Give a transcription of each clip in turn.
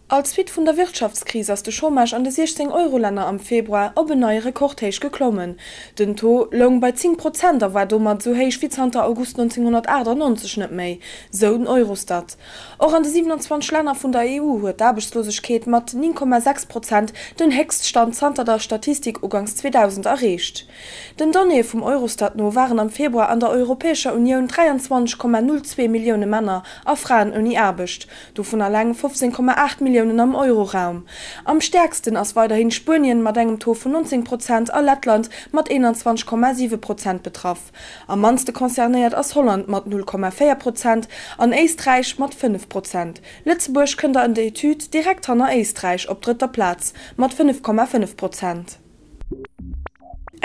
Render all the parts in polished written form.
Als Suite vun der Wirtschaftskris ass de Chômage an de 16 Eurolänner am Februar op en neie Rekordhéich geklommen. Den Taux loung bei 10 Prozent a war domat esou héich wéi zanter August 1998 net méi, sou den Eurostat. Och an de 27 Länner vun der EU huet d'Aarbechtslosegkeet mat 9,6 Prozent den Héchststand zanter der Statistik uganks 2000 erreecht. Den Donnéeë vum Eurostat no waren am Februar an der Europäescher Unioun 23,02 Millioune Männer a Fraen ouni Aarbecht, dovun eleng 15,8 Milliounen am Euroraum. Am stäerksten ass weiderhin Spuenien mat engem Taux vun 19 Prozent a Lettland mat 21,7 Prozent betraff. Am mannste concernéiert ass Holland mat 0,4 Prozent an Éisträich mat 5 Prozent. Lëtzebuerg kënnt an der Etüd direkt hanner Éisträich op drëtter Plaz mat 5,5 Prozent.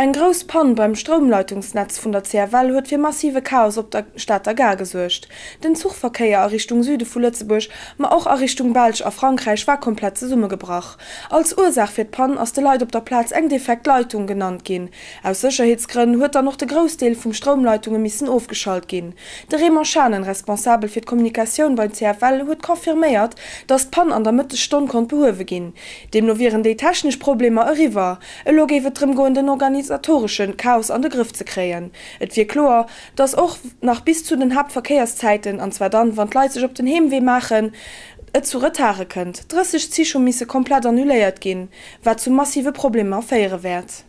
Eng grouss Pann beim Stroumleitungsnetz vun der CFL huet fir massive Chaos op der Stater Gare gesuergt. Den Zuchverkéier a Richtung Süde vu Lëtzebuerg, ma och a Richtung Belsch a Frankräich war komplett zesummegebrach. Als Ursaach fir d'Pann ass de Leit op der Plaz eng defekt Leitung genannt ginn. Aus Sécherheetsgrënn huet dann och de Groussdeel vum Stroumleitunge missen ofgeschalt ginn. De Raymond Schanen, Responsabel fir d'Kommunikatioun beim CFL, huet confirméiert, datt d'Pann an der Mëttesstonn konnt behuewe ginn. Deemno wieren déi technesch Problemer eriwwer. Elo géif et drëm goen, den organisatoresche Chaos an de Grëff ze kréien. Et wier kloer, datt och nach bis zu den Haaptverkéierszäiten, an zwar dann, wann d'Leit sech op den Heemwee maachen, et zu Retarde kënnt. 30 Zich hu misse komplett annuléiert ginn, wat zu massive Problemer féiere wäert.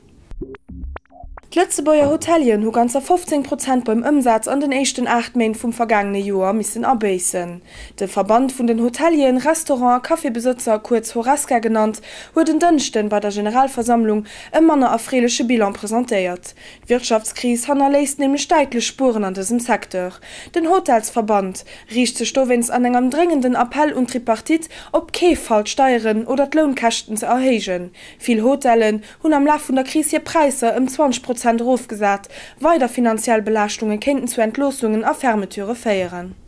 D'Lëtzebuerger Hotelieren hu ganzer 15 Prozent beim Ëmsaz an den éischten 8 Méint vum vergaangene Joer missen abéissen. De Verband vun den Hotelieren, Restaurant a Cafébesëtzer, kuerz Horesca genannt, huet en Dënschden bei der Generalversammlung e manner erfreeleche Bilan presentéiert. D'Wirtschaftskris hannerléisst nämlech däitlech Spueren an dësem Secteur. Den Hotelsverband riicht sech dowéinst an engem dréngenden Appell un d'Tripartite, op kee Fall d'Steieren oder d'Lounkäschten ze erhéijen. Vill Hotellen hunn am Laf vun der Kris hir Präisser ëm 20 Prozent erofgesat. Weider finanziell Belaaschtunge kéinten zu Entloossungen a Fermeturë féieren.